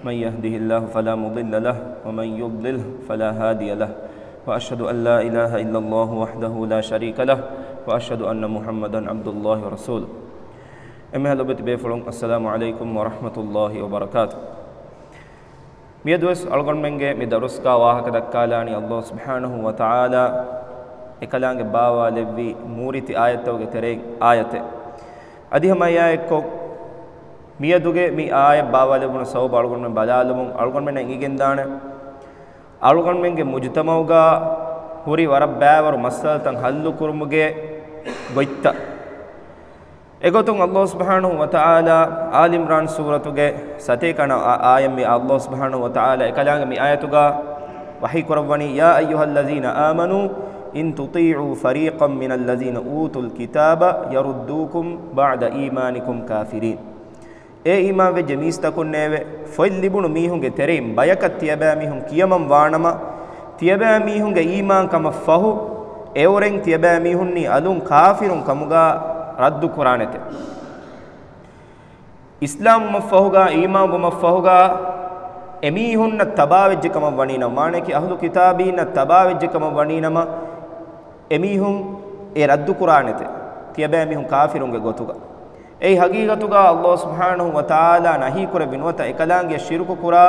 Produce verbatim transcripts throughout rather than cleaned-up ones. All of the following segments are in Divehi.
من يهده الله فلا مضل له، ومن يضلل فلا هادي له، وأشهد أن لا إله إلا الله وحده لا شريك له، وأشهد أن محمدا عبد الله ورسوله. އެންމެހާ ލޮބުވެތި ބޭފުޅުން، السلام عليكم ورحمة الله وبركاته. މިއަދުވެސް އަޅުގަނޑުމެންގެ މި ދަރުސްގަ ވާހަކަ ދައްކާލާނީ ﷲ ސުބްޙާނަހޫ ވަތަޢާލާ އެކަލާނގެ ބާވާލެއްވި މޫރިތި އާޔަތްތަކުގެ ތެރެއިން އާޔަތެއް. އަދި ހަމަ އެއާއެއްކޮށް، މިއަދުގެ މި އާޔަތް ބާވާލެއްވުނު ސަބަބު އަޅުގަނޑުމެން ބަލާލުމުން އަޅުގަނޑުމެންނަށް އެނގިގެންދާނެ، އަޅުގަނޑުމެންގެ މުޖުތަމަޢުގަ ހުރި ވަރަށް ބައިވަރު މައްސަލަތައް ހައްލު ކުރުމުގެ ގޮތްތައް. އެގޮތުން ﷲ ސުބްޙާނަހޫ ވަތަޢާލާ އާލި ޢިމްރާން ސޫރަތުގެ ސަތޭކަ ވަނަ އާ-، އާޔަތް މި ﷲ ސުބްޙާނަހޫ ވަތަޢާލާ އެކަލާނގެ މި އާޔަތުގަ ވަޙީ ކުރައްވަނީ، يا أيها الذين آمنوا إن تطيعوا فريقا من الذين أوتوا الكتاب يردوكم بعد إيمانكم كافرين. އޭ އީމާންވެއްޖެ މީސްތަކުންނޭވެ! ފޮތް ލިބުނު މީހުންގެ ތެރެއިން ބަޔަކަށް ތިޔަބައިމީހުން ކިޔަމަން ވާނަމަ، ތިޔަބައިމީހުންގެ އީމާންކަމަށް ފަހު، އެއުރެން ތިޔަބައިމީހުންނީ އަލުން ކާފިރުން ކަމުގަ ރައްދު ކުރާނެތެ. އިސްލާމްވުމަށްފަހުގަ، އީމާންވުމަށްފަހުގަ، އެމީހުންނަށް ތަބާވެއްޖެ ކަމަށް ވަނީނަމަ، މާނައަކީ އަހުލު ކިތާބީންނަށް ތަބާވެއްޖެ ކަމަށް ވަނީނަމަ، އެމީހުން އެ ރައްދު ކުރާނެތެ، ތިޔަބައިމީހުން ކާފިރުންގެ ގޮތުގަ. އެއީ ހަގީގަތުގަ ﷲ ސުބްޙާނަހޫ ވަތަޢާލާ ނަހީ ކުރެއްވި ނުވަތަ އެކަލާނގެ ޝިރުކު ކުރާ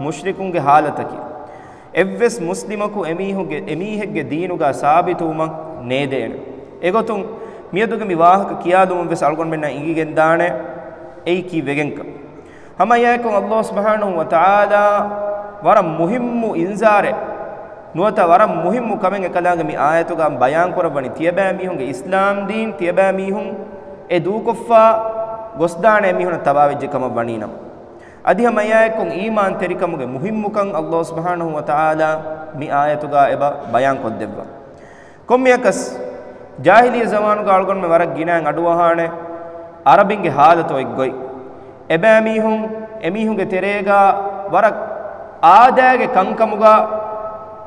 މުޝްރިކުންގެ ޙާލަތަކީ. އެއްވެސް މުސްލިމަކު އެމީހުގެ، އެމީހެއްގެ ދީނުގަ ސާބިތުވުމަށް ނޭދޭނެ. އެގޮތުން މިއަދުގެ މި ވާހަކަ ކިޔާލުމުން ވެސް އަޅުގަނޑުމެންނަށް އެނގިގެންދާނެ އެއީ ކީއްވެގެންކަން. ހަމަ އެއާއެކު ﷲ ސުބްޙާނަހޫ ވަތަޢާލާ ވަރަށް މުހިއްމު އިންޒާރެއް ނުވަތަ ވަރަށް މުހިއްމު ކަމެއް އެކަލާނގެ މި އާޔަތުގަ ބަޔާން ކުރައްވަނީ، ތިޔަބައިމީހުންގެ އިސްލާމް ދީން ތިޔަބައިމީހުން އެ ދޫކޮށްފަ ގޮސްދާނެ އެމީހުނަށް ތަބާވެއްޖެ ކަމަށް ވަނީނަމަ. އަދި ހަމަ އެއާއެކު އީމާންތެރިކަމުގެ މުހިއްމުކަން ﷲ ސުބްޙާނަހޫ ވަތަޢާލާ މި އާޔަތުގަ އެބަ ބަޔާން ކޮށްދެއްވާ. ކޮންމެއަކަސް، ޖާހިލިއްޔަ ޒަމާނުގަ އަޅުގަނޑުމެން ވަރަށް ގިނައިން އަޑުއަހާނެ ޢަރަބިންގެ ޙާލަތު އޮތްގޮތް. އެބައިމީހުން އެމީހުންގެ ތެރޭގަ ވަރަށް އާދައިގެ ކަންކަމުގަ،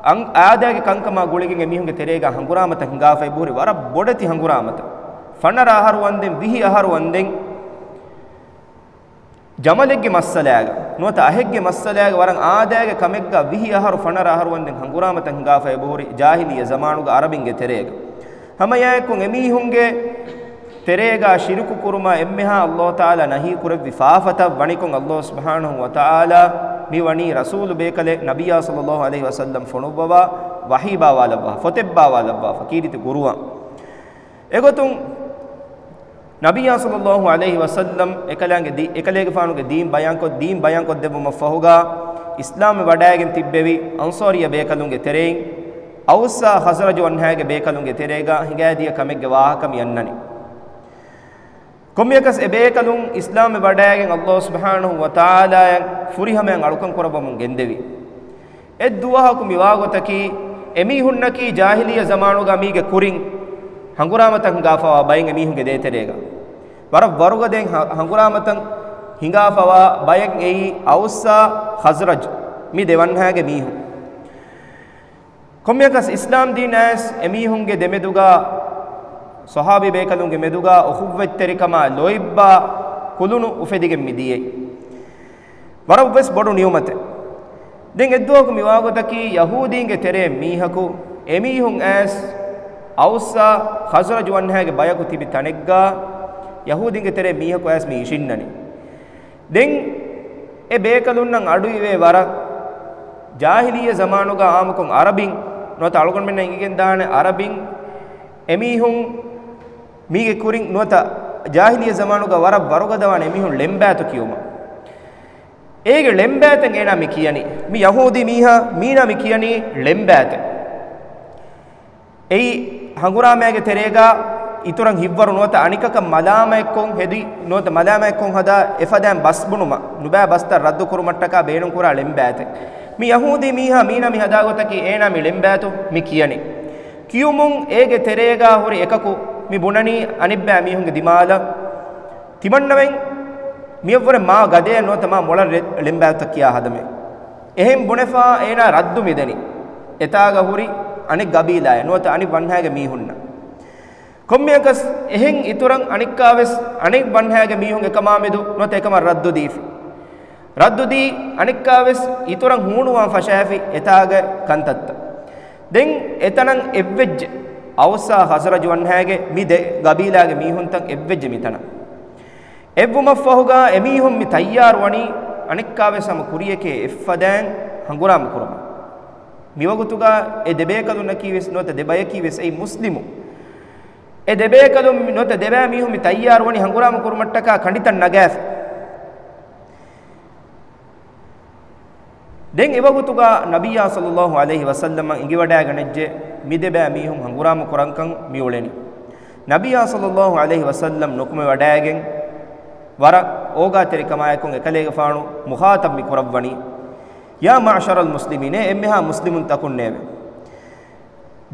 އަން-، އާދައިގެ ކަންކަމާ ގުޅިގެން އެމީހުންގެ ތެރޭގަ ހަނގުރާމަތައް ހިނގާފައި ބުހުރި ވަރަށް ބޮޑެތި ހަނގުރާމަތައް. ފަނަރަ އަހަރު ވަންދެން، ވިހި އަހަރު ވަންދެން ޖަމަލެއްގެ މައްސަލާގަ ނުވަތަ އަހެއްގެ މައްސަލާގަ ވަރަށް އާދައިގެ ކަމެއްގަ ވިހި އަހަރު ފަނަރަ އަހަރު ވަންދެން ހަނގުރާމަތައް ހިނގާފައި ބުހުރި ޖާހިލިއްޔަ ޒަމާނުގަ ޢަރަބިންގެ ތެރޭގަ. ހަމަ އެއާއެކު އެމީހުންގެ ތެރޭގަ ޝިރުކު ކުރުމަށް އެންމެހާ ﷲ ތަޢާލާ ނަހީ ކުރެއްވި ފާފަތައް ވަނިކޮށް، ﷲ ސުބްޙާނަހޫ ވަތަޢާލާ މި ވަނީ ރަސޫލު ބޭކަލެއް ނަބިއްޔާ ޞައްލައްލާހު ޢަލައިހި ވަސައްލަމް ފޮނުއްވަވާ ވަޙީ ބާވާލައްވާ، ފޮތެއް ބާވާލައްވާފަ، ކީރިތި ޤުރުއާން. އެގޮތުން ނަބިއްޔާ ޞައްލައްލާހު ޢަލައިހި ވަސައްލަމް އެކަލާނގެ ދީ-، އެކަލޭގެފާނުގެ ދީން ބަޔާންކޮށް-، ދީން ބަޔާންކޮށްދެއްވުމަށްފަހުގަ، އިސްލާމްވެ ވަޑައިގެން ތިއްބެވި އަންޞާރިއްޔަ ބޭކަލުންގެ ތެރެއިން، އައުސްއާ ޚަޒްރަޖު ވަންހާގެ ބޭކަލުންގެ ތެރޭގަ ހިނގައިދިޔަ ކަމެއްގެ ވާހަކަ މި އަންނަނީ. ކޮންމެއަކަސް އެ ބޭކަލުން އިސްލާމްވެ ވަޑައިގެން ﷲ ސުބްޙާނަހޫ ވަތަޢާލާއަށް ފުރިހަމައިން އަޅުކަން ކުރައްވަމުން ގެންދެވި. އެއްދުވަހަކު މި ވާގޮތަކީ، އެމީހުންނަކީ ޖާހިލިއްޔަ ޒަމާނުގަ މީގެ ކުރިން ހަނގުރާމަތައް ހިނގާފަވާ ބައެއް އެމީހުންގެ ދޭތެރޭގަ. ވަރަށް ވަރުގަދައިން ހަ-، ހަނގުރާމަތައް ހިނގާފަވާ ބައެއް އެއީ އައުސްއާ ޚަޒްރަޖް މި ދެ ވަންހާގެ މީހުން. ކޮންމެއަކަސް އިސްލާމް ދީން އައިސް އެމީހުންގެ ދެމެދުގަ، ޞަޙާބީ ބޭކަލުންގެ މެދުގަ އުޚުއްވަތްތެރިކަމާ ލޯތްބާ ކުލުނު އުފެދިގެން މި ދިޔައީ. ވަރަށްވެސް ބޮޑު ނިޢުމަތެއް. ދެން އެއްދުވަހަކު މި ވާގޮތަކީ ޔަހޫދީންގެ ތެރޭން މީހަކު، އެމީހުން އައިސް އައުސްއާ ޚަޒްރަޖު ވަންހާގެ ބަޔަކު ތިބި ތަނެއްގަ، ޔަހޫދީންގެ ތެރޭން މީހަކު އައިސް މި އިށިންނަނީ. ދެން އެ ބޭކަލުންނަށް އަޑުއިވޭ ވަރަށް ޖާހިލިއްޔަ ޒަމާނުގަ އާއްމުކޮށް އަރަބިން ނުވަތަ އަޅުގަނޑުމެންނަށް އެނގިގެންދާނެ އަރަބިން އެމީހުން މީގެ ކުރިން ނުވަތަ ޖާހިލިއްޔަ ޒަމާނުގަ ވަރަށް ވަރުގަދަވާނެ އެމީހުން ޅެންބާތު ކިޔުމަށް. އޭގެ ޅެންބާތަށް އޭނާ މި ކިޔަނީ، މި ޔަހޫދީ މީހާ މީނާ މި ކިޔަނީ ޅެންބާތެއް. އެއީ ހަނގުރާމައިގެ ތެރޭގަ އިތުރަށް ހިތްވަރު ނުވަތަ އަނިކަކަށް މަލާމަތްކޮށް ހެދި ނުވަތަ މަލާމަތްކޮށް ހަދާ އެފަދައިން ބަސް ބުނުމަށް ނުބައި ބަސްތައް ރައްދު ކުރުމަށްޓަކާ ބޭނުންކުރާ ޅެންބާތެއް. މި ޔަހޫދީ މީހާ މީނާ މި ހަދާ ގޮތަކީ އޭނާ މި ޅެންބާތު މި ކިޔަނީ. ކިޔުމުން އޭގެ ތެރޭގަ ހުރި އެކަކު މި ބުނަނީ އަނެއްބައި މީހުންގެ ދިމާލަށް ތިމަންނަމެން މިއަށްވުރެ މާ ގަދައެއް ނުވަތަ މާ މޮޅަށް ރެ-، ޅެންބާތައް ކިޔާ ހަދަމޭ. އެހެން ބުނެފާ އޭނާ ރައްދު މިދެނީ. އެތާގަ ހުރި އަނެއް ގަބީލާއެއް ނުވަތަ އަނެއް ވަންހާގެ މީހުންނަށް. ކޮންމެއަކަސް އެހެން އިތުރަށް އަނެއްކާވެސް އަނެއް ވަންހާގެ މީހުން އެކަމާމެދު ނުވަތަ އެކަމަށް ރައްދު ދީފި. ރައްދުދީ އަނެއްކާވެސް އިތުރަށް ހޫނުވާން ފަށާފި އެތާގެ ކަންތައްތައް. ދެން އެތަނަށް އެއްވެއްޖެ އައުސާ ޚަޒްރަޖު ވަންހާގެ މި ދެ ގަބީލާގެ މީހުންތައް އެއްވެއްޖެ މިތަނަށް. އެއްވުމަށްފަހުގާ އެމީހުން މި ތައްޔާރު ވަނީ އަނެއްކާވެސް ހަމަ ކުރިޔެކޭ އެއްފަދައިން ހަނގުރާމަ ކުރުމަށް. މިވަގުތުގާ އެ ދެބޭކަލުންނަކީވެސް ނުވަތަ ދެބަޔަކީވެސް އެއީ މުސްލިމު. އެ ދެބޭކަލުން ނުވަތަ ދެބައި މީހުން މި ތައްޔާރު ވަނީ ހަނގުރާމަ ކުރުމަށްޓަކާ ކަނޑިތައް ނަގާފަ. ދެން އެވަގުތުގާ ނަބިއްޔާ ޞައްލައްލާހު ޢަލައިހި ވަސައްލަމަށް އެނގިވަޑައިގަނެއްޖެ މި ދެބައި މީހުން ހަނގުރާމަ ކުރަންކަން މި އުޅެނީ. ނަބިއްޔާ ޞައްލައްލާހު ޢަލައިހި ވަސައްލަމް ނުކުމެވަޑައިގެން ވަރަށް އޯގާތެރިކަމާއެކު އެކަލޭގެފާނު މުޚާޠަބް މި ކުރައްވަނީ، يا معشر المسلمين، އޭ އެންމެހާ މުސްލިމުންތަކުންނޭވެ.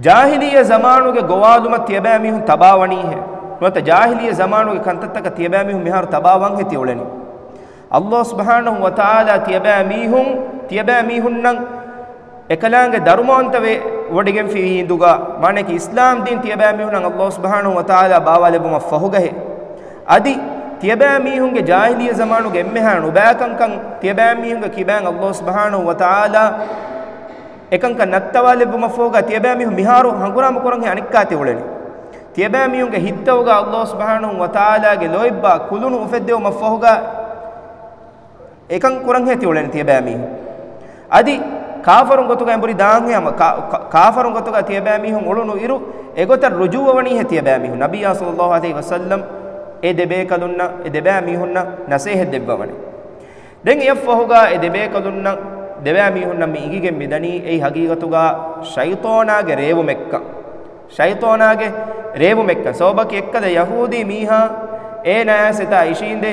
ޖާހިލިއްޔަ ޒަމާނުގެ ގޮވާލުމަށް ތިޔަބައިމީހުން ތަބާވަނީހޭ؟ ނުވަތަ ޖާހިލިއްޔަ ޒަމާނުގެ ކަންތައްތަކަށް ތިޔަބައިމީހުން މިހާރު ތަބާވަންހޭ ތި އުޅެނީ؟ ﷲ ސުބްޙާނަހު ވަތަޢާލާ ތިޔަބައިމީހުން، ތިޔަބައިމީހުންނަށް އެކަލާނގެ ދަރުމަވަންތަވެ ވޮޑިގެންފި ހިނދުގަ، މާނައަކީ އިސްލާމް ދީން ތިޔަބައިމީހުންނަށް ﷲ ސުބްޙާނަހު ވަތަޢާލާ ބާވާލެއްވުމަށް ފަހުގަހޭ. އަދި ތިޔަބައިމީހުންގެ ޖާހިލިއްޔަ ޒަމާނުގެ އެންމެހާ ނުބައިކަންކަން ތިޔަބައިމީހުންގެ ކިބައިން ﷲ ސުބްޙާނަހު ވަތަޢާލާ އެކަންކަން ނައްތަވާލެއްވުމަށްފަހުގަ ތިޔަބައިމީހުން މިހާރު ހަނގުރާމަ ކުރަންހޭ އަނެއްކާތި އުޅެނީ. ތިޔަބައިމީހުންގެ ހިތްތައުގަ ﷲ ސުބްޙާނަހު ވަތަޢާލާގެ ލޯތްބާ ކުލުނު އުފެއްދެވުމަށްފަހުގަ އެކަން ކުރަންހޭ ތި އުޅެނީ ތިޔަބައިމީހުން. އަދި ކާފަރުން ގޮތުގަ އެނބުރި ދާންހޭ ހަމަ، ކާ-، ކާ-، ކާފަރުން ގޮތުގަ ތިޔަބައިމީހުން އުޅުނު އިރު އެގޮތަށް ރުޖޫޢަވަނީހޭ ތިޔަބައިމީހުން. ނަބިއްޔާ ޞައްލައްލާހު ޢަލައިހި ވަސައްލަމް އެ ދެބޭކަލުންނަށް، އެ ދެބައިމީހުންނަށް ނަސޭހަތް ދެއްވަވަނީ. ދެން އެއަށްފަހުގަ އެ ދެބޭކަލުންނަށް، ދެބައިމީހުންނަށް މި އިނގިގެން މިދަނީ އެއީ ހަގީގަތުގަ ޝައިޠާނާގެ ރޭވުމެއްކަން. ޝައިޠާނާގެ ރޭވުމެއްކަން. ސަބަބަކީ އެއްކަލަ ޔަހޫދީ މީހާ އޭނާއަށް އެތާ އިށީނދެ،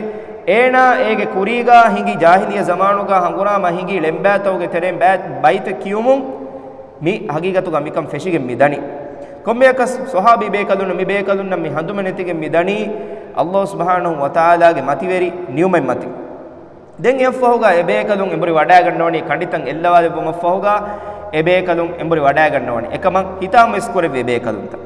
އޭނާ އޭގެ ކުރީގަ ހިނގި ޖާހިލިއްޔަ ޒަމާނުގަ ހަނގުރާމަ ހިނގި ޅެންބާތަކުގެ ތެރެއިން ބައިތެއް ކިޔުމުން މި ހަގީގަތުގަ މިކަން ފެށިގެން މިދަނީ. ކޮންމެއަކަސް ޞަޙާބީ ބޭކަލުންނަށް މި ބޭކަލުންނަށް މި ހަނދުމަނެތިގެން މިދަނީ ﷲ ސުބްޙާނަހު ވަތަޢާލާގެ މަތިވެރި ނިޢުމަތް މަތިން. ދެން އެއަށްފަހުގަ އެބޭކަލުން އެނބުރި ވަޑައިގަންނަވަނީ ކަނޑިތައް އެއްލަވާލެއްވުމަށްފަހުގަ އެބޭކަލުން އެނބުރި ވަޑައިގަންނަވަނީ. އެކަމަށް ހިތާމަ އިސްކުރެއްވި އެބޭކަލުންތައް.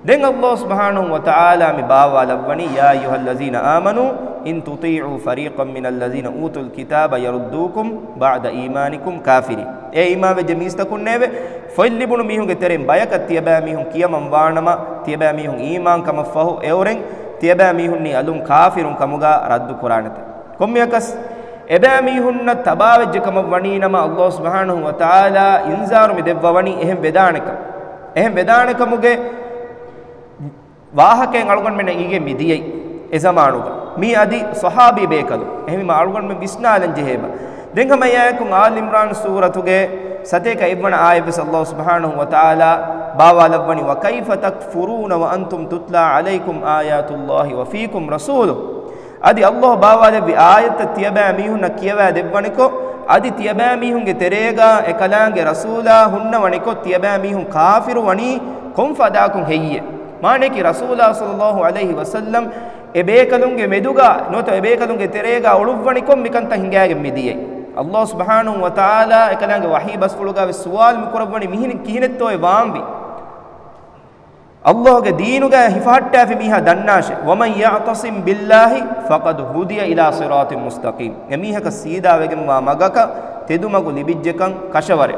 ދެން ﷲ ސުބްޙާނަހު ވަތަޢާލާ މި ބާވާލައްވަނީ، يا أيها الذين آمنوا إن تطيعوا فريقا من الذين أوتوا الكتاب يردوكم بعد إيمانكم كافرين. އޭ އީމާންވެއްޖެ މީސްތަކުންނޭވެ! ފޮތް ލިބުނު މީހުންގެ ތެރެއިން ބަޔަކަށް ތިޔަބައިމީހުން ކިޔަމަން ވާނަމަ، ތިޔަބައިމީހުން އީމާންކަމަށްފަހު އެއުރެން ތިޔަބައިމީހުންނީ އަލުން ކާފިރުން ކަމުގަ ރައްދު ކުރާނެތެ. ކޮންމެއަކަސް އެބައިމީހުންނަށް ތަބާވެއްޖެ ކަމަށް ވަނީނަމަ، ﷲ ސުބްޙާނަހު ވަތަޢާލާ އިންޒާރު މި ދެއްވަވަނީ އެހެން ވެދާނެކަން. އެހެން ވެދާނެކަމުގެ ވާހަކައެއް އަޅުގަނޑުމެންނަށް އިނގެން މި ދިޔައީ އެ ޒަމާނުގަ. މީ އަދި ޞަޙާބީ ބޭކަލުން. އެހެންވީމަ އަޅުގަނޑުމެން ވިސްނާލަން ޖެހޭބަ. ދެން ހަމައެއާއެކު އާލް ޢިމްރާން ސޫރަތުގެ ސަތޭކަ އެއްވަނަ އާޔަތްވެސް ﷲ ސުބްޙާނަހު ވަތަޢާލާ ބާވާލައްވަނީ، وكيف تكفرون وأنتم تتلى عليكم آيات الله وفيكم رسوله. އަދި ﷲ ބާވާލެއްވި އާޔަތްތައް ތިޔަބައިމީހުންނަށް ކިޔަވާ ދެއްވަނިކޮށް، އަދި ތިޔަބައިމީހުންގެ ތެރޭގަ އެކަލާނގެ ރަސޫލާ ހުންނަވަނިކޮށް، ތިޔަބައިމީހުން ކާފިރު ވަނީ ކޮން ފަދައަކުން ހެއްޔޭ؟ މާނައަކީ ރަސޫލާ ޞައްލައްލާހު ޢަލައިހި ވަސައްލަމް އެ ބޭކަލުންގެ މެދުގަ ނުވަތަ އެ ބޭކަލުންގެ ތެރޭގަ އުޅުއްވަނިކޮށް މިކަންތައް ހިނގާގެން މި ދިޔައީ. ﷲ ސުބްޙާނަހު ވަތަޢާލާ އެކަލާނގެ ވަޙީ ބަސްފުޅުގަ ވެސް ސުވާލު މި ކުރައްވަނީ މިހިނި ކިހިނެއްތޯއޭ ވާންވީ؟ ﷲ ގެ ދީނުގައި ހިފަހައްޓާފި މީހާ ދަންނާށޭ، ومن يعتصم بالله فقد هدي إلى صراط مستقيم. އެމީހަކަށް ސީދާވެގެންވާ މަގަކަށް ތެދުމަގު ލިބިއްޖެކަން ކަށަވަރޭ.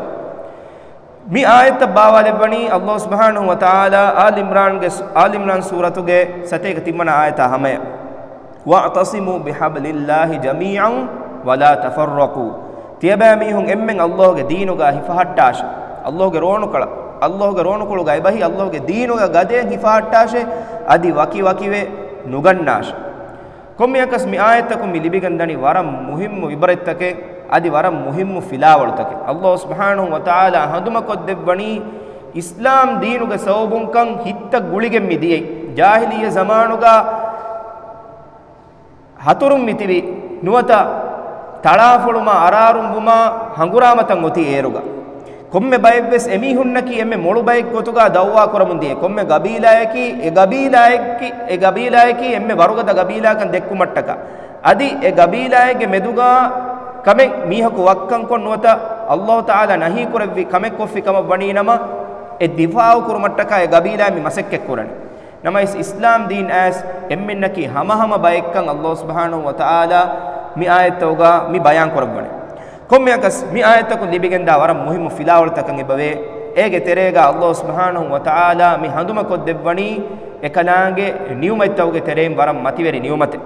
މި އާޔަތްތައް ބާވާލެއްވަނީ ﷲ ސުބްޙާނަހު ވަތަޢާލާ އާލް ޢިމްރާންގެ ސު-، އާލް ޢިމްރާން ސޫރަތުގެ ސަތޭކަ ތިންވަނަ އާޔަތާ ހަމަޔަށް. واعتصموا بحبل الله جميعا ولا تفرقوا. ތިޔަބައިމީހުން އެންމެން ﷲ ގެ ދީނުގަ ހިފަހައްޓާށޭ. ﷲ ގެ ރޯނުކަޅަށް، ﷲ ގެ ރޯނުކޮޅުގަ އެބަހީ، ﷲ ގެ ދީނުގަ ގަދައަށް ހިފަހައްޓާށޭ، އަދި ވަކިވަކިވެ ނުގަންނާށޭ. ކޮންމެއަކަސް މި އާޔަތްތަކުން މި ލިބިގެންދަނީ ވަރަށް މުހިއްމު ޢިބްރަތްތަކެއް، އަދި ވަރަށް މުހިއްމު ފިލާވަޅުތަކެއް. ﷲ ސުބްޙާނަހު ވަތަޢާލާ ހަނދުމަކޮށްދެއްވަނީ އިސްލާމް ދީނުގެ ސަބަބުންކަން ހިތްތައް ގުޅިގެން މި ދިޔައީ. ޖާހިލިއްޔަ ޒަމާނުގަ ހަތުރުން މިތިބި ނުވަތަ ތަޅާފޮޅުމާ އަރާރުންވުމާ ހަނގުރާމަތައް އޮތީ އޭރުގަ. ކޮންމެ ބައެއްވެސް އެމީހުންނަކީ އެންމެ މޮޅު ބައެއް ގޮތުގަ ދައުވާ ކުރަމުން ދިޔަ. ކޮންމެ ގަބީލާއަކީ އެ ގަބީލާއެއްކި، އެ ގަބީލާއަކީ އެންމެ ވަރުގަދަ ގަބީލާކަން ދެއްކުމަށްޓަކާ. އަދި އެ ގަބީލާއެއްގެ މެދުގަ ކަމެއް މީހަކު ވައްކަންކޮށް ނުވަތަ ﷲ ތަޢާލާ ނަހީ ކުރެއްވި ކަމެއް ކޮށްފި ކަމަށް ވަނީނަމަ، އެ ދިފާޢު ކުރުމަށްޓަކާ އެ ގަބީލާ މި މަސައްކަތް ކުރަނީ. ނަމަވެސް އިސްލާމް ދީން އައިސް އެންމެންނަކީ ހަމަހަމަ ބައެއްކަން ﷲ ސުބްޙާނަހު ވަތަޢާލާ މި އާޔަތްތަކުގަ މި ބަޔާން ކުރައްވަނީ. ކޮންމެއަކަސް މި އާޔަތްތަކުން ލިބިގެންދާ ވަރަށް މުހިއްމު ފިލާވަޅުތަކެއް އެބަވޭ. އޭގެ ތެރޭގަ ﷲ ސުބްޙާނަހޫ ވަތަޢާލާ މި ހަނދުމަކޮށްދެއްވަނީ އެކަލާނގެ ނިޢުމަތްތަކުގެ ތެރެއިން ވަރަށް މަތިވެރި ނިޢުމަތެއް.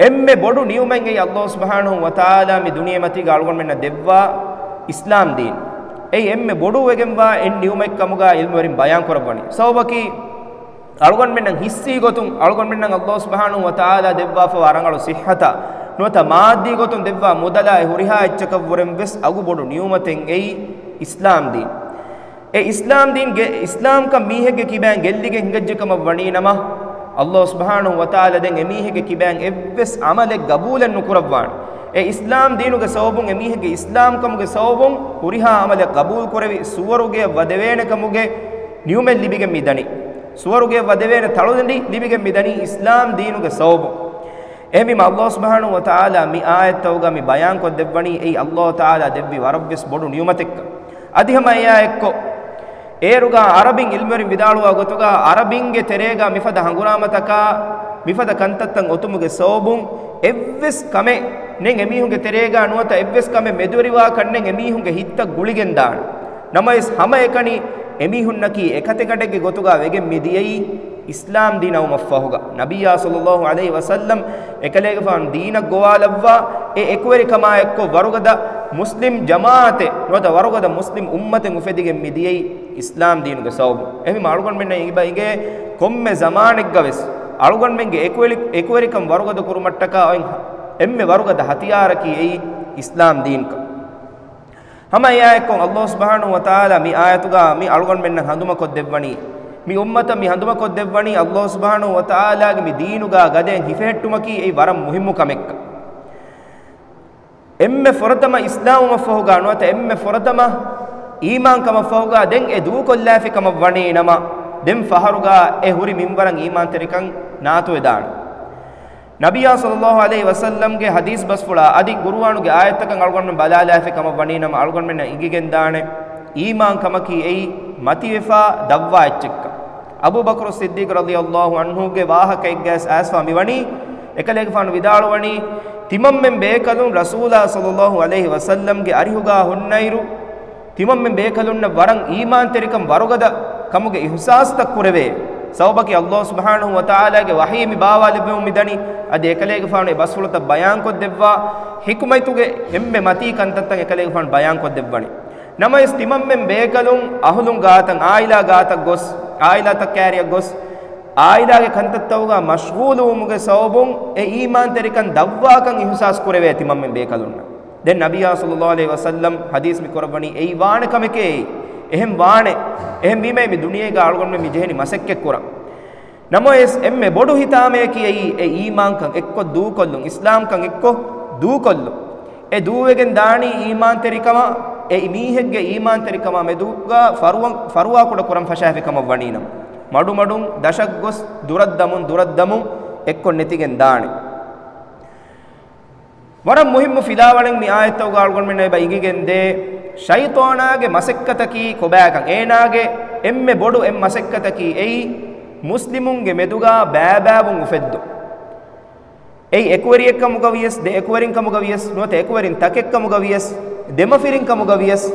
އެންމެ ބޮޑު ނިޢުމަތް އެއީ ﷲ ސުބްޙާނަހޫ ވަތަޢާލާ މި ދުނިޔެމަތީގަ އަޅުގަނޑުމެންނަށް ދެއްވާ އިސްލާމް ދީން. އެއީ އެންމެ ބޮޑުވެގެންވާ އެއް ނިޢުމަތް ކަމުގަ ޢިލްމުވެރިން ބަޔާން ކުރައްވަނީ. ސަބަބަކީ އަޅުގަނޑުމެންނަށް ހިއްސީ ގޮތުން އަޅުގަނޑުމެންނަށް ﷲ ސުބްޙާނަހޫ ވަތަޢާލާ ދެއްވާފަވާ ރަނގަޅު ޞިއްޙަތާ ނުވަތަ މާއްދީ ގޮތުން ދެއްވާ މުދަލާއި ހުރިހާ އެއްޗަކަށްވުރެން ވެސް އަގުބޮޑު ނިޢުމަތެއް އެއީ އިސްލާމް ދީން. އެ އިސްލާމް ދީންގެ، އިސްލާމްކަން މީހެއްގެ ކިބައިން ގެއްލިގެން ހިނގައްޖެ ކަމަށް ވަނީ ނަމަ، ﷲ ސުބްޙާނަހޫ ވަތަޢާލާ ދެން އެމީހެއްގެ ކިބައިން އެއްވެސް ޢަމަލެއް ގަބޫލެއް ނުކުރައްވާނެ. އެ އިސްލާމް ދީނުގެ ސަބަބުން އެމީހެއްގެ އިސްލާމްކަމުގެ ސަބަބުން ހުރިހާ ޢަމަލެއް ޤަބޫލު ކުރެވި ސުވަރުގެއަށް ވަދެވޭނެ ކަމުގެ ނިޢުމަތް ލިބިގެން މިދަނީ. ސުވަރުގެއަށް ވަދެވޭނެ ތަޅުދަނޑި ލިބިގެން މިދަނީ އިސްލާމް ދީނުގެ ސަބަބުން. އެހެންވީމަ ﷲ ސުބްޙާނަހޫ ވަތަޢާލާ މި އާޔަތްތަކުގަ މި ބަޔާންކޮށްދެއްވަނީ އެއީ ﷲ ތަޢާލާ ދެއްވި ވަރަށްވެސް ބޮޑު ނިޢުމަތެއްކަން. އަދި ހަމަ އެއާ އެއްކޮށް، އޭރުގަ ޢަރަބިން ޢިލްމުވެރިން ވިދާޅުވާ ގޮތުގަ ޢަރަބިންގެ ތެރޭގަ މިފަދަ ހަނގުރާމަތަކާ މިފަދަ ކަންތައްތައް އޮތުމުގެ ސަބަބުން އެއްވެސް ކަމެއް ނެތް އެމީހުންގެ ތެރޭގަ ނުވަތަ އެއްވެސް ކަމެއް މެދުވެރިވާކަށް ނެތް އެމީހުންގެ ހިތްތައް ގުޅިގެންދާނެ. ނަމަވެސް ހަމައެކަނި އެމީހުންނަކީ އެކަތިގަނޑެއްގެ ގޮތުގަ ވެގެން މިދިޔައީ އިސްލާމް ދީން އައުމަށްފަހުގަ. ނަބިއްޔާ ޞައްލައްލާހު ޢަލައިހި ވަސައްލަމް އެކަލޭގެފާނު ދީނަށް ގޮވާލައްވާ އެ އެކުވެރިކަމާ އެއްކޮށް ވަރުގަދަ މުސްލިމް ޖަމާޢަތެއް ނުވަތަ ވަރުގަދަ މުސްލިމް އުއްމަތެއް އުފެދިގެން މިދިޔައީ އިސްލާމް ދީނުގެ ސަބަބުން. އެހެންވީމަ އަޅުގަނޑުމެންނަށް އެބަ އިނގޭ ކޮންމެ ޒަމާނެއްގަވެސް އަޅުގަނޑުމެންގެ އެކުވެރި-، އެކުވެރިކަން ވަރުގަދަ ކުރުމަށްޓަކާ އޮތް އެންމެ ވަރުގަދަ ހަތިޔާރަކީ އެއީ އިސްލާމް ދީންކަން. ހަމަ އެއާއެއްކޮށް ﷲ ސުބްޙާނަހޫ ވަތަޢާލާ މި އާޔަތުގަ މި އަޅުގަނޑުމެންނަށް ހަނދުމަކޮށްދެއްވަނީ، މި އުއްމަތަށް މި ހަނދުމަކޮށްދެއްވަނީ ﷲ ސުބްޙާނަހޫ ވަތަޢާލާގެ މި ދީނުގަ ގަދައިން ހިފެހެއްޓުމަކީ އެއީ ވަރަށް މުހިއްމު ކަމެއްކަން. އެންމެ ފުރަތަމަ އިސްލާމްވުމަށްފަހުގަ ނުވަތަ އެންމެ ފުރަތަމަ އީމާންކަމަށްފަހުގަ ދެން އެ ދޫކޮށްލާފި ކަމަށް ވަނީ ނަމަ، ދެން ފަހަރުގަ އެ ހުރި މިންވަރަށް އީމާންތެރިކަން ނާތުވެދާނެ. ނަބިއްޔާ ޞައްލައްލާހު ޢަލައިހި ވަސައްލަމްގެ ޙަދީޘް ބަސްފުޅާ އަދި ޤުރުއާނުގެ އާޔަތްތަކަށް އަޅުގަނޑުމެން ބަލާލާފި ކަމަށް ވަނީ ނަމަ، އަޅުގަނޑުމެންނަށް އެނގިގެންދާނެ، އީމާންކަމަކީ އެއީ މަތިވެފާ ދަށްވާ އެއްޗެއްކަން. އަބޫބަކުރު ޞިއްދީޤު ރަޟިޔައްލާހު ޢަންހުގެ ވާހަކައެއްގައި އައިސްފާ މިވަނީ، އެކަލޭގެފާނު ވިދާޅުވަނީ، ތިމަންމެން ބޭކަލުން ރަސޫލާ ޞައްލައްލާހު ޢަލައިހި ވަސައްލަމްގެ އަރިހުގަ ހުންނައިރު، ތިމަންމެން ބޭކަލުންނަށް ވަރަށް އީމާންތެރިކަން ވަރުގަދަ ކަމުގެ އިޙުސާސްތައް ކުރެވޭ. ސަބަބަކީ ﷲ ސުބްޙާނަހޫ ވަތަޢާލާގެ ވަޙީ މި ބާވާލެއްވެމުން މިދަނީ. އަދި އެކަލޭގެފާނު އެ ބަސްފުޅުތައް ބަޔާންކޮށްދެއްވާ ޙިކުމަތުގެ އެންމެ މަތީ ކަންތައްތައް އެކަލޭގެފާނު ބަޔާންކޮށްދެއްވަނީ. ނަމަވެސް ތިމަންމެން ބޭކަލުން އަހުލުން ގާތަށް، ޢާއިލާ ގާތަށް ގޮސް، ޢާއިލާތައް ކައިރިއަށް ގޮސް، ޢާއިލާގެ ކަންތައްތަކުގަ މަޝްޣޫލުވުމުގެ ސަބަބުން އެ އީމާންތެރިކަން ދަށްވާކަން އިޙުސާސް ކުރެވޭ ތިމަންމެން ބޭކަލުންނަށް. ދެން ނަބިއްޔާ ޞައްލައްލާހު ޢަލައިހި ވަސައްލަމް ޙަދީޘް މި ކުރައްވަނީ އެއީ ވާނެ ކަމެކޭ. އެހެން ވާނެ. އެހެންވީމަ މި ދުނިޔޭގަ އަޅުގަނޑުމެން މި ޖެހެނީ މަސައްކަތް ކުރަން. ނަމަވެސް އެންމެ ބޮޑު ހިތާމަޔަކީ އެއީ އެ އީމާންކަން އެއްކޮށް ދޫކޮށްލުން، އިސްލާމްކަން އެއްކޮށް ދޫކޮށްލުން. އެ ދޫވެގެން ދާނީ އީމާންތެރިކަމަށް، އެ މީހެއްގެ އީމާންތެރިކަމާ މެދުގަ ފަރުވަ-، ފަރުވާކުޑަ ކުރަން ފަށާފި ކަމަށް ވަނީނަމަ، މަޑުމަޑުން ދަށަށް ގޮސް ދުރަށްދަމުން ދުރަށްދަމުން އެއްކޮށް ނެތިގެން ދާނެ. ވަރަށް މުހިއްމު ފިލާވަޅެއް މި އާޔަތްތަކުގަ އަޅުގަނޑުމެންނަށް އެބަ އިނގިގެންދޭ، ޝައިޠާނާގެ މަސައްކަތަކީ ކޮބާކަން. އޭނާގެ އެންމެ ބޮޑު އެއް މަސައްކަތަކީ އެއީ، މުސްލިމުންގެ މެދުގަ ބައިބައިވުން އުފެއްދުން. އެއީ އެކުވެރިއެއްކަމުގަ ވިޔަސް، ދެ އެކުވެރިންކަމުގަ ވިޔަސް، ނުވަތަ އެކުވެރިން ތަކެއްކަމުގަ ވިޔަސް، ދެމަފިރިންކަމުގަ ވިޔަސް،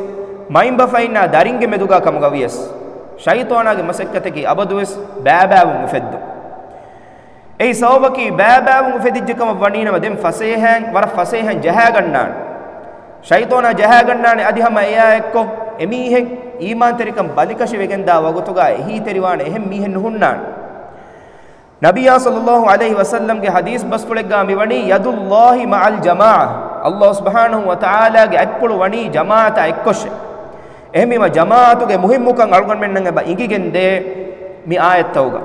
މައިންބަފައިންނާ ދަރިންގެ މެދުގަ ކަމުގަ ވިޔަސް، ޝައިޠާނާގެ މަސައްކަތަކީ އަބަދުވެސް ބައިބައިވުން އުފެއްދުން. އެއީ ސަބަބަކީ ބައިބައިވުން އުފެދިއްޖެ ކަމަށް ވަނީނަމަ ދެން ފަސޭހައިން، ވަރަށް ފަސޭހައިން ޖަހާގަންނާނެ. ޝައިޠާނާ ޖަހާގަންނާނެ. އަދި ހަމަ އެއާ އެއްކޮށް، އެމީހެއް އީމާންތެރިކަން ބަލިކަށިވެގެންދާ ވަގުތުގަ އެހީތެރިވާނެ އެހެން މީހެއް ނުހުންނާނެ. ނަބިއްޔާ ޞައްލައްލާހު ޢަލައިހި ވަސައްލަމްގެ ޙަދީޘް ބަސްފުޅެއްގަ މިވަނީ، "ޔަދުﷲި މަޢަލް ޖަމާޢަ." ﷲ ސުބްޙާނަހޫ ވަތަޢާލާގެ އަތްޕުޅު ވަނީ ޖަމާޢަތާ އެއްކޮށޭ. އެހެންވީމަ ޖަމާޢަތުގެ މުހިއްމުކަން އަޅުގަނޑުމެންނަށް އެބަ އިނގިގެންދޭ މި އާޔަތްތަކުގަ.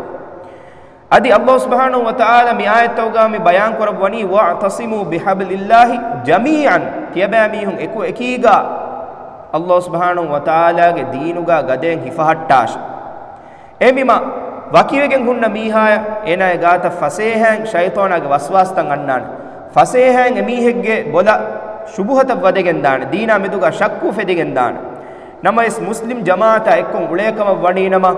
އަދި ﷲ ސުބްޙާނަހޫ ވަތަޢާލާ މި އާޔަތްތަކުގަ މި ބަޔާން ކުރައްވަނީ، "وَاعْتَصِمُوا بِحَبْلِ اللَّهِ جَمِيعًا." ތިޔަބައިމީހުން އެކު އެކީގަ ﷲ ސުބްޙާނަހޫ ވަތަޢާލާގެ ދީނުގަ ގަދައިން ހިފަހައްޓާށޭ. އެހެންވީމަ، ވަކިވެގެން ހުންނަ މީހާޔަށް އޭނާގެ ގާތަށް ފަސޭހައިން ޝައިޠާނާގެ ވަސްވާސްތައް އަންނާނެ. ފަސޭހައިން އެމީހެއްގެ ބޮލަށް ޝުބުހަތައް ވަދެގެންދާނެ. ދީނާ މެދުގަ ޝައްކު އުފެދިގެންދާނެ. ނަމަވެސް މުސްލިމް ޖަމާޢަތާ އެއްކޮށް އުޅޭ ކަމަށް ވަނީނަމަ،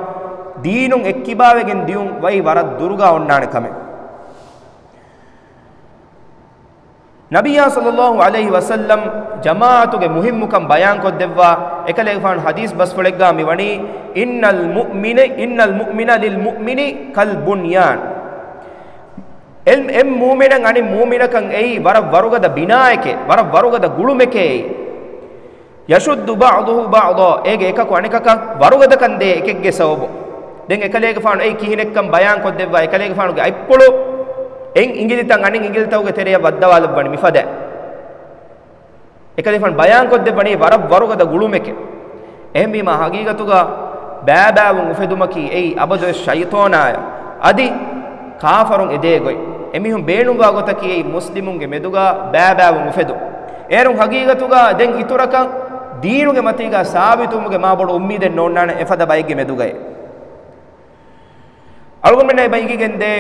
ދީނުން އެއްކިބާވެގެން ދިޔުން ވައި ވަރަށް ދުރުގަ އޮންނާނެ ކަމެއް. ނަބިއްޔާ ޞައްލައްލާހު ޢަލައިހި ވަސައްލަމް ޖަމާޢަތުގެ މުހިއްމުކަން ބަޔާންކޮށްދެއްވާ އެކަލޭގެފާނު ޙަދީޘް ބަސްފުޅެއްގާ މިވަނީ، إن المؤمن، إن المؤمن للمؤمن كالبنيان. އެ، އެއް މޫމިނަށް އަނެއް މޫމިނަކަށް އެއީ ވަރަށް ވަރުގަދަ ބިނާއެކޭ، ވަރަށް ވަރުގަދަ ގުޅުމެކޭ އެއީ. يشد بعضه بعضا، އޭގެ އެކަކު އަނެކަކަށް ވަރުގަދަކަން ދޭ އެކެއްގެ ސަބަބުން. ދެން އެކަލޭގެފާނު އެއީ ކިހިނެއްކަން ބަޔާންކޮށްދެއްވާ އެކަލޭގެފާނުގެ އަތްޕުޅު އެއް އިނގިލިތައް އަނެއް އިނގިލިތަކުގެ ތެރެޔަށް ވައްދަވާލައްވަނީ މިފަދަ. އެކަލޭގެފާނު ބަޔާންކޮށްދެއްވަނީ ވަރަށް ވަރުގަދަ ގުޅުމެކޭ. އެހެންވީމާ ހަގީގަތުގަ ބައިބައިވުން އުފެދުމަކީ އެއީ އަބަދުވެސް ޝައިޠާނާޔަށް އަދި ކާފަރުން އެދޭ ގޮތް. އެމީހުން ބޭނުންވާ ގޮތަކީ އެއީ މުސްލިމުންގެ މެދުގަ ބައިބައިވުން އުފެދުން. އޭރުން ހަގީގަތުގަ ދެން އިތުރަކަށް ދީނުގެ މަތީގަ ސާބިތުވުމުގެ މާބޮޑު އުއްމީދެއް ނޯންނާނެ އެފަދަ ބައެއްގެ މެދުގައި. އަޅުގަނޑުމެންނަށް އެބަ އިނގިގެންދޭ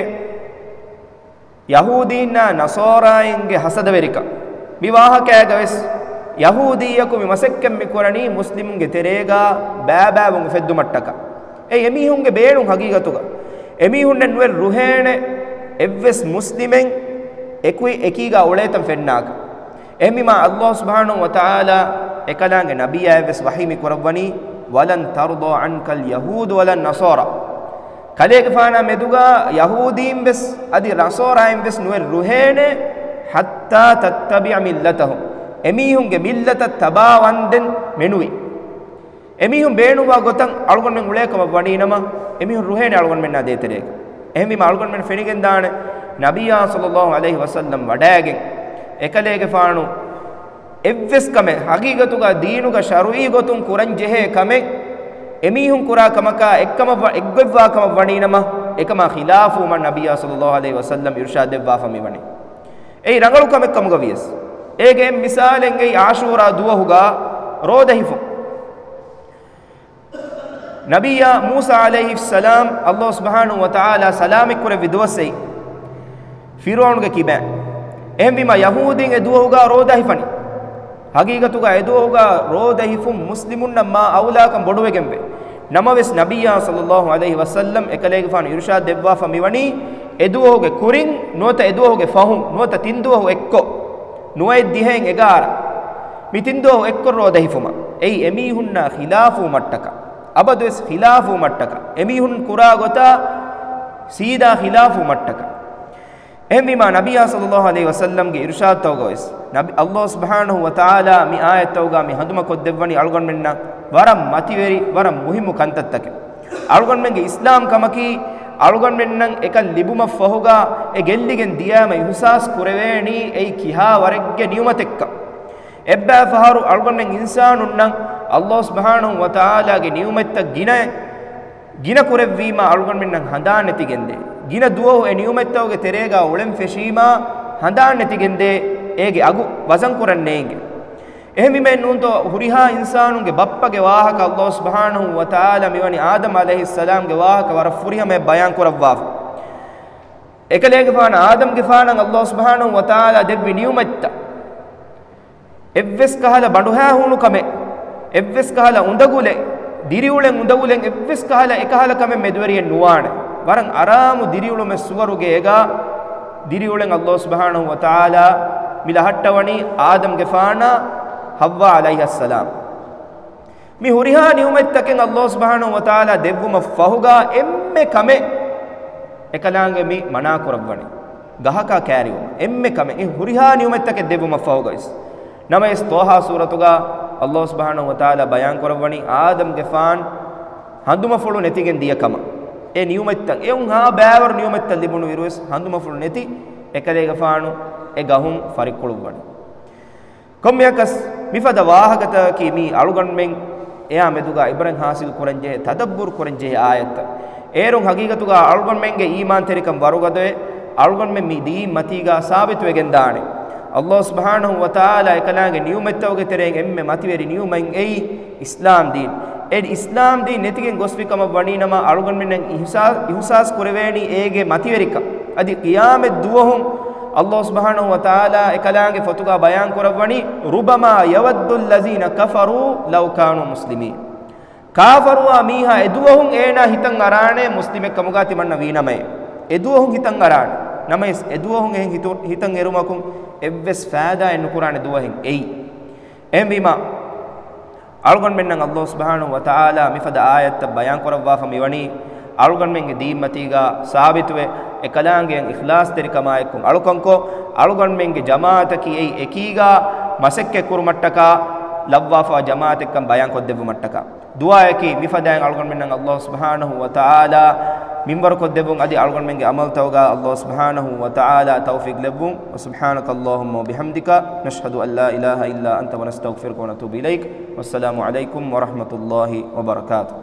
ޔަހޫދީންނާ ނަޞާރާއިންގެ ހަސަދަވެރިކަން. މި ވާހަކައިގަވެސް ޔަހޫދީއަކު މި މަސައްކަތް މިކުރަނީ މުސްލިމުންގެ ތެރޭގަ ބައިބައިވުން އުފެއްދުމަށްޓަކާ. އެ އެމީހުންގެ ބޭނުން ހަގީގަތުގަ. އެމީހުންނަށް ނުވެ ރުހޭނެ އެއްވެސް މުސްލިމެއް އެކު އެކީގަ އުޅޭތަން ފެންނާކަށް. އެހެންވީމާ ﷲ ސުބްޙާނަހޫ ވަތަޢާލާ އެކަލާނގެ ނަބިއްޔާއަށްވެސް ވަޙީ މި ކުރައްވަނީ، ولن ترضى عنك اليهود ولا النصارى. ކަލޭގެފާނާ މެދުގަ ޔަހޫދީން ވެސް އަދި ނަޞާރާއިން ވެސް ނުވެ ރުހޭނެ، حتى تتبع ملتهم. އެމީހުންގެ މިއްލަތަށް ތަބާވަންދެން މެނުވީ. އެމީހުން ބޭނުންވާ ގޮތަށް އަޅުގަނޑުމެން އުޅޭ ކަމަށް ވަނީ ނަމަ، އެމީހުން ރުހޭނެ އަޅުގަނޑުމެންނާ ދޭތެރޭގަ. އެހެންވީމަ އަޅުގަނޑުމެން ފެނިގެންދާނެ، ނަބިއްޔާ ޞައްލައްލާހު ޢަލައިހި ވަސައްލަމް ވަޑައިގެން، އެކަލޭގެފާނު އެއްވެސް ކަމެއް ހަގީގަތުގަ ދީނުގަ ޝަރުޢީ ގޮތުން ކުރަން ޖެހޭ ކަމެއް، އެމީހުން ކުރާ ކަމަކާ އެއްކަމަށް ވަ-، އެއްގޮތްވާ ކަމަށް ވަނީ ނަމަ، އެކަމާ ޚިލާފުވުމަށް ނަބިއްޔާ ޞައްލައްލާހު ޢަލައިހި ވަސައްލަމް އިރުޝާދް ދެއްވާފަ މިވަނީ. އެއީ ރަނގަޅު ކަމެއް ކަމުގަ ވިޔަސް. އޭގެ އެއް މިސާލެއް އެއީ ޢާޝޫރާ ދުވަހުގަ ރޯދަ ހިފުން. ނަބިއްޔާ މޫސާ ޢަލައިހިއްސަލާމް ﷲ ސުބްޙާނަހޫ ވަތަޢާލާ ސަލާމަތްކުރެއްވި ދުވަސް އެއީ ފިރުޢައުނުގެ ކިބައިން. އެހެންވީމަ ޔަހޫދީން އެ ދުވަހުގަ ރޯދަ ހިފަނީ. ހަގީގަތުގަ އެ ދުވަހުގަ ރޯދަ ހިފުން މުސްލިމުންނަށް މާ އައުލާކަން ބޮޑުވެގެންވޭ. ނަމަވެސް ނަބިއްޔާ ޞައްލައްލާހު ޢަލައިހި ވަސައްލަމް އެކަލޭގެފާނު އިރުޝާދް ދެއްވާފަ މިވަނީ އެ ދުވަހުގެ ކުރިން ނުވަތަ އެ ދުވަހުގެ ފަހުން ނުވަތަ ތިން ދުވަހު އެއްކޮށް ނުވައެއް ދިހައިން އެގާރަ މި ތިން ދުވަހު އެއްކޮށް ރޯދަ ހިފުމަށް. އެއީ އެމީހުންނާ ޚިލާފުވުމަށްޓަކާ. އަބަދުވެސް ޚިލާފުވުމަށްޓަކާ. އެމީހުން ކުރާ ގޮތާ ސީދާ ޚިލާފުވުމަށްޓަކާ. އެހެންވީމާ ނަބިއްޔާ ޞައްލައްލާހު ޢަލައިހި ވަސައްލަމްގެ އިރުޝާދުތަކުގަވެސް ނަބި، ﷲ ސުބްޙާނަހޫ ވަތަޢާލާ މި އާޔަތްތަކުގަ މި ހަނދުމަކޮށްދެއްވަނީ އަޅުގަނޑުމެންނަށް ވަރަށް މަތިވެރި، ވަރަށް މުހިއްމު ކަންތައްތަކެއް. އަޅުގަނޑުމެންގެ އިސްލާމް ކަމަކީ، އަޅުގަނޑުމެންނަށް އެކަން ލިބުމަށްފަހުގަ އެ ގެއްލިގެން ދިޔައިމަ އިޙުސާސް ކުރެވޭނީ އެއީ ކިހާ ވަރެއްގެ ނިޢުމަތެއްކަން. އެއްބައި ފަހަރު އަޅުގަނޑުމެން އިންސާނުންނަށް ﷲ ސުބްޙާނަހޫ ވަތަޢާލާގެ ނިޢުމަތްތައް ގިނަ، ގިނަ ކުރެއްވީމަ އަޅުގަނޑުމެންނަށް ހަނދާން ނެތިގެންދޭ. ގިނަ ދުވަހު އެ ނިޢުމަތްތަކުގެ ތެރޭގަ އުޅެން ފެށީމަ ހަނދާން ނެތިގެންދޭ، އޭގެ އަގު ވަޒަން ކުރަން ނޭނގެ. އެހެންވީމައެއް ނޫންތޯ ހުރިހާ އިންސާނުންގެ ބައްޕަގެ ވާހަކަ ﷲ ސުބްޙާނަހޫ ވަތަޢާލާ މިވަނީ އާދަމް ޢަލައިހިއްސަލާމްގެ ވާހަކަ ވަރަށް ފުރިހަމައަށް ބަޔާން ކުރައްވާފަ. އެކަލޭގެފާނަށް އާދަމްގެފާނަށް ﷲ ސުބްޙާނަހޫ ވަތަޢާލާ ދެއްވި ނިޢުމަތްތައް. އެއްވެސް ކަހަލަ ބަނޑުހައިހޫނު ކަމެއް، އެއްވެސް ކަހަލަ އުނދަގުލެއް، ދިރިއުޅެން އުނދަގުލެން އެއްވެސް ކަހަލަ އެކަހަލަ ކަމެއް މެދުވެރިއެއް ނުވާނެ. ވަރަށް އަރާމު ދިރިއުޅުމެއް ސުވަރުގޭގަ ދިރިއުޅެން ﷲ ސުބްޙާނަހޫ ވަތަޢާލާ މި ލަހައްޓަވަނީ އާދަމްގެފާނާ ޙައްވާ ޢަލައިހައްސަލާމް. މި ހުރިހާ ނިޢުމަތްތަކެއް ﷲ ސުބްޙާނަހޫ ވަތަޢާލާ ދެއްވުމަށް ފަހުގަ އެންމެ ކަމެއް އެކަލާނގެ މި މަނާ ކުރައްވަނީ. ގަހަކާ ކައިރިވުން. އެންމެ ކަމެއް. އެ ހުރިހާ ނިޢުމަތްތަކެއް ދެއްވުމަށް ފަހުގަވެސް. ނަމަވެސް ޠާހާ ސޫރަތުގަ ﷲ ސުބްޙާނަހޫ ވަތަޢާލާ ބަޔާން ކުރައްވަނީ އާދަމްގެފާން ހަނދުމަފުޅު ނެތިގެން ދިޔަ ކަމަށް. އެ ނިޢުމަތްތައް އެއުން ހާ ބައިވަރު ނިޢުމަތްތައް ލިބުނު އިރުވެސް ހަނދުމަފުޅު ނެތި އެކަލޭގެފާނު އެ ގަހުން ފަރިއްކުޅުއްވަނީ. ކޮންމެއަކަސް މިފަދަ ވާހަކަތަކަކީ މީ އަޅުގަނޑުމެން އެއާ މެދުގަ ޢިބްރަތް ޙާޞިލް ކުރަންޖެހޭ، ތަދައްބުރު ކުރަންޖެހޭ އާޔަތްތައް. އޭރުން ހަގީގަތުގަ އަޅުގަނޑުމެންގެ އީމާންތެރިކަން ވަރުގަދަވެ، އަޅުގަނޑުމެން މި ދީން މަތީގަ ސާބިތުވެގެންދާނެ. ﷲ ސުބްޙާނަހޫ ވަތަޢާލާ އެކަލާނގެ ނިޢުމަތްތަކުގެ ތެރެއިން އެންމެ މަތިވެރި ނިޢުމަތް އެއީ އިސްލާމް ދީން. އެ އިސްލާމް ދީން ނެތިގެން ގޮސްފި ކަމަށް ވަނީ ނަމަ، އަޅުގަނޑުމެންނަށް އިހުސާ-، އިހުސާސް ކުރެވޭނީ އޭގެ މަތިވެރިކަން. އަދި ޤިޔާމަތް ދުވަހު ﷲ ސުބްޙާނަހޫ ވަތަޢާލާ އެކަލާނގެ ފޮތުގަ ބަޔާން ކުރައްވަނީ، ربما يود الذين كفروا لو كانوا مسلمين. ކާފަރުވާ މީހާ އެދުވަހުން އޭނާ ހިތަށް އަރާނެ މުސްލިމެއް ކަމުގަ ތިމަންނަ ވީނަމައޭ. އެދުވަހުން ހިތަށް އަރާނެ. ނަމަވެސް އެދުވަހުން އެހެން ހިތު-، ހިތަށް އެރުމަކުން އެއްވެސް ފައިދާއެއް ނުކުރާނެ ދުވަހެއް އެއީ. އެހެންވީމާ، އަޅުގަނޑުމެންނަށް ﷲ ސުބްޙާނަހޫ ވަތަޢާލާ މިފަދަ އާޔަތްތައް ބަޔާން ކުރައްވާފަ މިވަނީ، އަޅުގަނޑުމެންގެ ދީންމަތީގަ ސާބިތުވެ، އެކަލާނގެއަށް އިޚްލާޞްތެރިކަމާއެކު އަޅުކަންކޮށް، އަޅުގަނޑުމެންގެ ޖަމާޢަތަކީ އެއީ އެކީގަ މަސައްކަތް ކުރުމަށްޓަކާ ލައްވާފަވާ ޖަމާޢަތެއްކަން ބަޔާން ކޮށްދެއްވުމަށްޓަކާ. ދުޢާއަކީ މިފަދައިން އަޅުގަނޑުމެންނަށް ﷲ ސުބްޙާނަހޫ ވަތަޢާލާ މިންވަރު ކޮށްދެއްވުން، އަދި އަޅުގަނޑުމެންގެ ޢަމަލުތަކުގަ ﷲ ސުބްޙާނަހޫ ވަތަޢާލާ ތައުފީޤު ލެއްވުން. وسبحانك اللهم وبحمدك، نشهد أن لا إله إلا أنت، ونستغفرك ونتوب إليك. والسلام عليكم ورحمة الله وبركاته.